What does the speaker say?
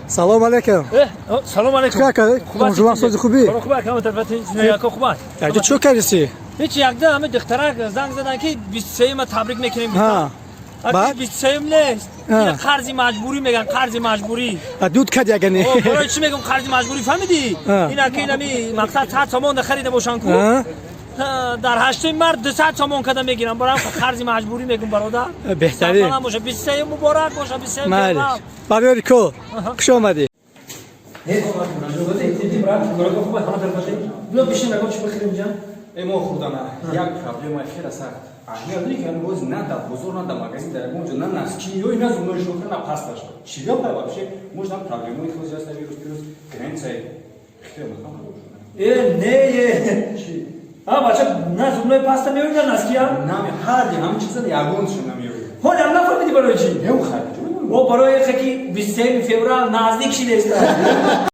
Салом алейкум. Салом алейкум. Чӣ кардӣ? Жуван, сози, хубӣ? Хуб, яко хуб. Яҷо чӣ кардиси? Ҳеч, якда ҳами духтарак занг задан, ки 23-ма табрик мекунем. Баъд? 23-м нест. Ина қарзи маҷбурӣ меган, қарзи маҷбурӣ. Дуд кад ягани. О, барои чӣ мегум қарзи маҷбурӣ, фаҳмидӣ? Ина ки инами мақсад 100 сомон харида бошан ку, дар 8-уми март 200 сомон када мегирам. Барам қарзи маҷбурӣ мегум, бародар. Беҳтарин. Салом боша, 23 муборак боша, 23 Майли. феврал. Барёри ко. Хуш омадӣ. Биё, бишин, ягон чӣ бихӯрем ҷа. Э, мо хурдана як проблемаи хеле сахт. Аҳамият дорӣ, ки ҳамин боз на дар бозор, на дар магазин, дар ягон ҷо на носки ё на зубной щётка, на паста шуд. Чӣ гапа вообще? Может, там проблемаи хеле зиёд аст, вирус, вирус, границаи хеле махам. Э, не, е. А, бача, на зубной паста меёри, на носки, а? Нами ҳарди ҳамин чиза ягоншо намеёрӣ. Ҳолам нафаҳмидӣ барои чӣ? Нем, хайр. О, барои ки 23 феврал наздик шидеста.